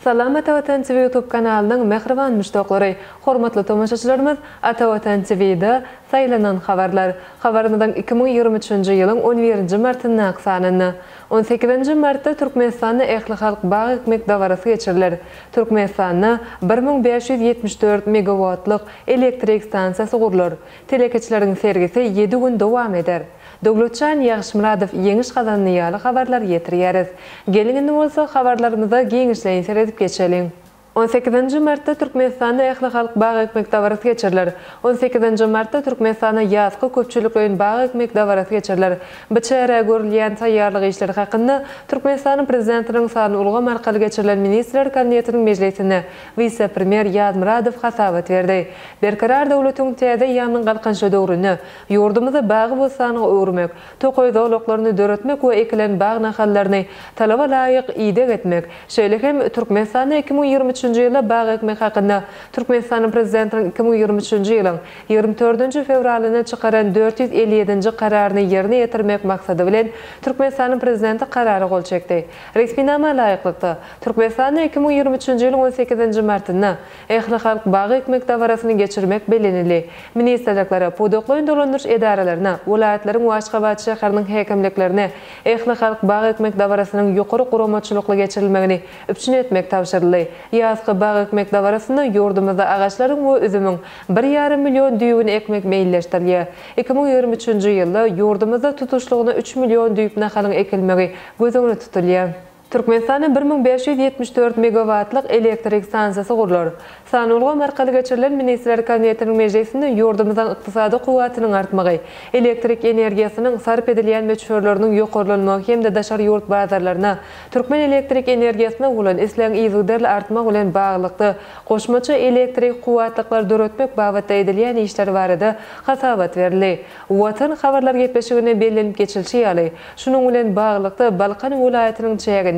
Salam Ata Watan TV YouTube kanalynyň mähriban muşdaklary! Hormatly tomaşaçylarymyz Ata Watan TV-da Saýlanan habarlar habarymyzyň 2023-nji ýylyň on birinji martyndaky sanynda. On sekizinji martda Türkmenistanda ählihalk bag ekmek dabarasy geçiriler. Türkmenistanda 1574 megawatlyk elektrik stansiýasy gurlar. Telekeçileriň sergisi ýedi gün dowam eder. Döwletjan Ýagşymyradow ýeňiş gazandy ýaly habarlary ýetirýäris. Geliň indi bolsa habarlarymyza giňişleýin seredip geçeliň. On sekizinji martda Türkmenistanda ählihalk bag ekmek dabarasy geçiriler. On sekizinji martda Türkmenistanda ýazky köpçülikleýin bag ekmek dabarasy geçiriler. Bu çärä görülýän taýýarlyk işleri hakynda Türkmenistanyň Prezidentiniň sanly ulgam arkaly geçirilen Ministrler Kabinetiniň mejlisinde wise-premýer Ýazmyradow hasabat berdi. Berkarar döwletiň täze eýýamynyň Galkynyşy döwründe ýurdumyzy bagy-bossanlyga öwürmek, tokaý zolaklaryny döretmek we ekilen bag nahallaryny talaba laýyk ideg etmek, şeýle hem Türkmenistanda 2023-nji ýylda bag ekmek hakynda Türkmenistanyň Prezidentiniň 2023-nji ýylyň 24-nji fewralynda çykaran 457-nji Kararyny ýerine ýetirmek maksady bilen Türkmenistanyň Prezidenti Karara gol çekdi. Resminama laýyklykda, Türkmenistanda 2023-nji ýylyň on sekizinji martynda Ählihalk bag ekmek dabarasyny geçirmek bellenildi. Ministrliklere, pudaklaýyn dolandyryş edaralaryna, welaýatlaryň we Aşgabat şäheriniň häkimliklerine ählihalk bag ekmek dabarasynyň ýokary guramaçylykly geçirilmegini üpjün etmek tabşyryldy. Ýazky bag ekmek dabarasynda ýurdumyzda agaçlaryň we üzümiň bir ýarym million düýbüni ekmek meýilleşdirilýär. 2023-nji ýylda ýurdumyzda tutuşlygyna üç million düýp nahalyň ekilmegi göz öňünde tutulýar. Türkmenistanda 1574 megawatlyk elektrik stansiýasy gurlar. Sanly ulgam arkaly geçirilen Ministrler Kabinetiniň mejlisinde ýurdumyzyň ykdysady kuwwatynyň artmagy, elektrik energiýasynyň sarp edilýän möçberleriniň ýokarlanmagy hem-de daşary ýurt bazarlaryna türkmen elektrik energiýasyna bolan islegiň yzygiderli artmagy bilen baglylykda goşmaça elektrik kuwwatlyklary döretmek babatda edilýän işler barada hasabat berildi. Watan habarlar gepleşiginde bellenip geçilişi ýaly, şunuň bilen baglylykda, Balkan welaýatynyň çäginde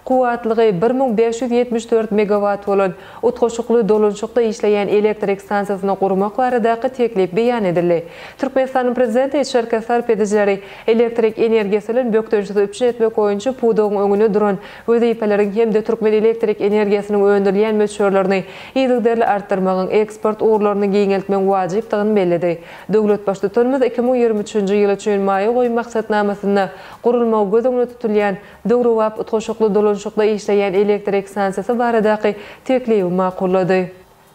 kuwwatlygy 1574 megawat bolan utgaşykly dolanyşykda işleýän elektrik stansiýasyny gurmak baradaky teklip beýan edildi. Türkmenistanyň Prezidenti içerki sarp edijileri elektrik energiýasy bilen bökdençsiz üpjün etmek boýunça pudagyň öňünde duran wezipeleriň hem-de türkmen elektrik energiýasynyň öndürilýän möçberlerini yzygiderli artdyrmagyň, eksport ugurlaryny giňeltmegiň wajypdygyny belledi. Döwlet Baştutanymyz 2023-nji ýyl üçin maýa goýum maksatnamasynda gurulmagy göz öňünde tutulýan döwrebap utgaşykly dolanyşykda işleýän elektrik stansiýasy baradaky teklibi makullady.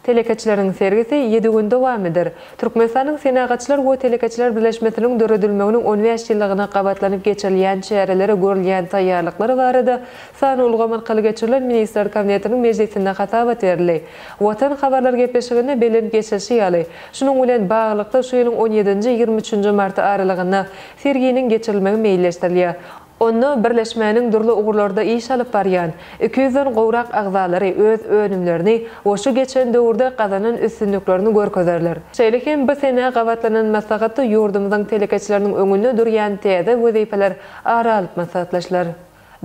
Telekeçileriň sergisi ýedi gün dowam eder. Türkmenistanyň Senagatçylar we telekeçiler birleşmesiniň döredilmeginiň on bäş ýyllygyna gabatlanyp geçirilýän çärelere görülýän taýýarlyklar barada sanly ulgam arkaly geçirilen Ministrler Kabinetiniň mejlisinde hasabat berildi. Watan habarlar gepleşiginde bellenip geçilişi ýaly, şunuň bilen baglylykda, şu ýylyň on ýedinji, 23-nji marty aralygynda serginiň geçirilmegi meýilleşdirilýär. Onda birleşmäniň dürli ugurlarda iş alyp barýan 200-den gowrak agzalary öz önümlerini we şu geçen döwürde gazanan üstünliklerini görkezerler. Şeýle hem bu senä gabatlanan maslahatda ýurdumyzyň telekeçileriniň öňünde durýan täze wezipeler ara alyp maslahatlaşylar.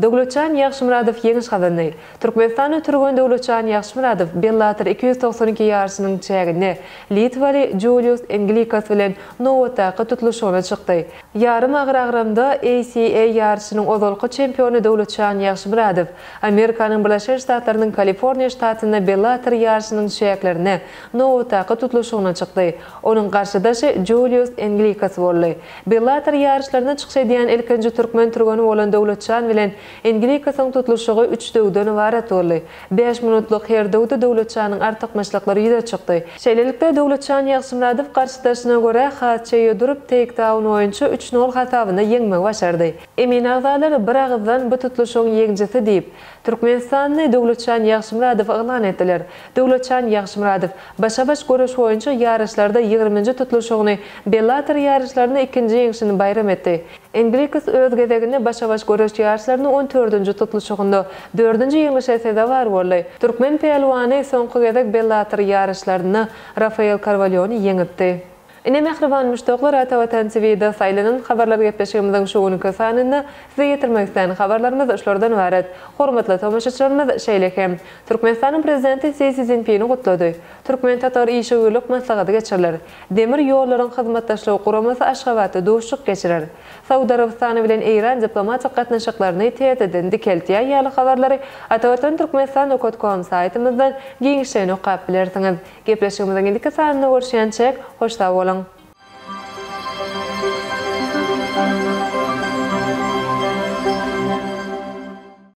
Döwletjan Ýagşymyradow ýeňiş gazandy. Türkmenistanly türgen Döwletjan Ýagşymyradow Bellator 292 ýaryşynyň çäginde litwaly Julius Englikas bilen nobatdaky tutluşygyna çykdy. Ýarym agyr agramda ACA ýaryşynyň ozalky çempiony Döwletjan Ýagşymyradow Amerikanyň Birleşen Ştatlarynyň Kaliforniýa ştatynda Bellator ýaryşynyň çäklerinde nobatdaky tutluşygyna çykdy. Onuň garşydaşy Julius Englikas boldy. Bellator ýaryşlarynda çykyş edýän ilkinji türkmen türgeni bolan Döwletjan bilen Englikasyň tutluşygy üç döwden ybarat boldy. Bäş minutlyk her döwde Döwletjanyň artykmaçlyklary ýüze çykdy. Şeýlelikde, Döwletjan Ýagşymyradow garşydaşyna görä has çeýe durup, teýkdaun boýunça üç nol hasabynda ýeňmegi başardy. Emin agzalary bir agyzdan bu tutluşygyň ýeňijisi diýip, türkmenistanly Döwletjan Ýagşymyradowy yglan etdiler. Döwletjan Ýagşymyradow başa-baş göreş boýunça ýaryşlarda ýigriminji tutluşygyny, Bellator ýaryşlarynda ikinji ýeňşini baýram etdi. Englikas öz gezeginde başa-baş göreş ýaryşlarynda on dördünji tutluşygynda dördünji ýeňlişe sezewar boldy. Türkmen pälwany soňky gezek Bellator ýaryşlarynda Rafael Karwalýony ýeňipdi. Ine mähriban muşdaklar Ata Watan TVda saýlanan habarlar gepleşigimiziň şu günki sanynda size ýetirmek islän habarlarymyz şulardan ybarat. Hormatly tomaşaçylarymyz şeýle hem Türkmenistanyň Prezidenti Si Szinpini gutlady. Türkmen-tatar işewürlik maslahaty geçiriler. Demir ýollaryň hyzmatdaşlygy guramasy Aşgabatda duşuşyk geçirer. Saud Arabystany bilen Eýran diplomatik gatnaşyklaryny täzeden dikeltýär ýaly habarlary Atavatan Türkmenistan nokat kom saýtymyzdan giňişleýin okap bilersiňiz. Gepleşigimiziň indiki sanynda görüşýänçäk, hoş sag boluň!